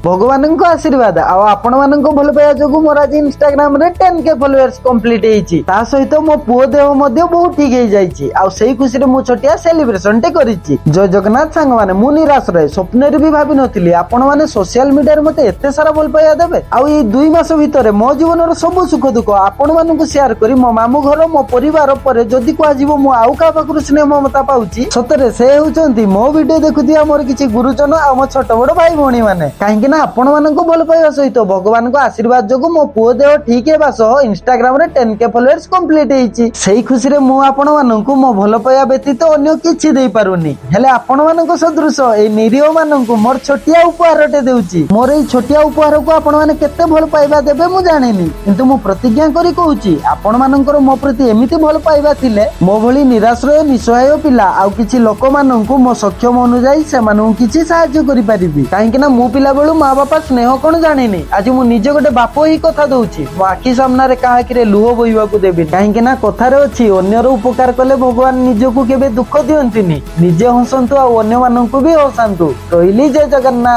ଭଗବାନଙ୍କ ଆଶୀର୍ବାଦ ଆଉ ଆପଣମାନଙ୍କ ଭଲ ପାଇବା ଯୋଗୁଁ ମୋର ଆଜି ଇନଷ୍ଟାଗ୍ରାମ ରେ 10K followers complete ହେଇଛି। ତା ସହିତ ମୋ ପୁଅ ଦେହ ମଧ୍ୟ ବହୁତ ଠିକ ହେଇଯାଇଛି ଆଉ ସେଇ ଖୁସିରେ ମୁଁ ଛୋଟିଆ ସେଲିବ୍ରେସନ ଟେ କରିଛି। ଜୟ ଜଗନ୍ନାଥ ସାଙ୍ଗମାନେ। ମୁଁ ନିରାଶ ରହେ, ସ୍ୱପ୍ନରେ ବି ଭାବି ନଥିଲି ଆପଣମାନେ ସୋସିଆଲ ମିଡିଆରେ ମତେ ଏତେ ସାରା ଭଲ ପାଇବା ଦେବେ। ଆଉ ଏଇ 2 ମାସ ଭିତରେ ମୋ ଜୀବନର ସବୁ ସୁଖ ଦୁଃଖ ଆପଣମାନଙ୍କୁ ସେୟାର କରି ମୋ ମାମୁଁ ଘର, ମୋ ପରିବାର ପରେ ଯଦି କୁହାଯିବ ମୁଁ ଆଉ କାହା ପାଖରୁ ସ୍ନେହ ମମତା ପାଉଛି, ସତରେ ସେ ହେଉଛନ୍ତି ମୋ ଭିଡିଓ ଦେଖୁଥିବା ମୋର କିଛି ଗୁରୁଜନ ଆଉ ମୋ ଛୋଟ ବଡ ଭାଇ ଭଉଣୀ ମାନେ। କାହିଁକି ନା ଆପଣମାନଙ୍କୁ ଭଲ ପାଇବା ସହିତ ଭଗବାନଙ୍କ ଆଶୀର୍ବାଦ ଯୋଗୁଁ ମୋ ପୁଅ ଦେହ ଠିକ ହେବା ସହ ଇନଷ୍ଟାଗ୍ରାମ ରେ 10K followers complete ହେଇଛି। ସେଇ ଖୁସିରେ ମୁଁ ଆପଣମାନଙ୍କୁ ମୋ ଭଲ ପାଇବା ବ୍ୟତୀତ ଅନ୍ୟ କିଛି ଦେଇପାରୁନି। ହେଲେ ଆପଣମାନଙ୍କ ସଦୃଶ ଏଇ ନିରୀହ ମାନଙ୍କୁ ମୋର ଛୋଟିଆ ଉପହାରଟେ ଦେଉଛି। ମୋର ଏଇ ଛୋଟିଆ ଉପହାରକୁ ଆପଣମାନେ କେତେ ଭଲ ପାଇବା ଦେବେ ମୁଁ ଜାଣିନି, କିନ୍ତୁ ମୁଁ ପ୍ରତିଜ୍ଞା କରି କହୁଛି, ଆପଣମାନଙ୍କର ମୋ ପ୍ରତି ଏମିତି ଭଲ ପାଇବା ଥିଲେ ମୋ ଭଳି ନିରାଶ୍ରୟ ନିଃସହାୟ ପିଲା ଆଉ କିଛି ଲୋକମାନଙ୍କୁ ମୋ ସକ୍ଷମ ଅନୁଯାୟୀ ସେମାନଙ୍କୁ କିଛି ସାହାଯ୍ୟ କରିପାରିବି। କାହିଁକି ନା ମୁଁ ପିଲାବେଳୁ ମା ବାପା ସ୍ନେହ କଣ ଜାଣିନି। ଆଜି ମୁଁ ନିଜେ ଗୋଟେ ବାପ ହିଁ କଥା ଦଉଛି, ମୋ ଆଖି ସାମ୍ନାରେ କାହା ଆଖିରେ ଲୁହ ବୋହିବାକୁ ଦେବି। କାହିଁକି ନା କଥାରେ ଅଛି, ଅନ୍ୟର ଉପକାର କଲେ ଭଗବାନ ନିଜକୁ କେବେ ଦୁଃଖ ଦିଅନ୍ତିନି। ନିଜେ ହସନ୍ତୁ ଆଉ ଅନ୍ୟମାନଙ୍କୁ ବି ହସାନ୍ତୁ। ରହିଲି, ଜୟ ଜଗନ୍ନାଥ।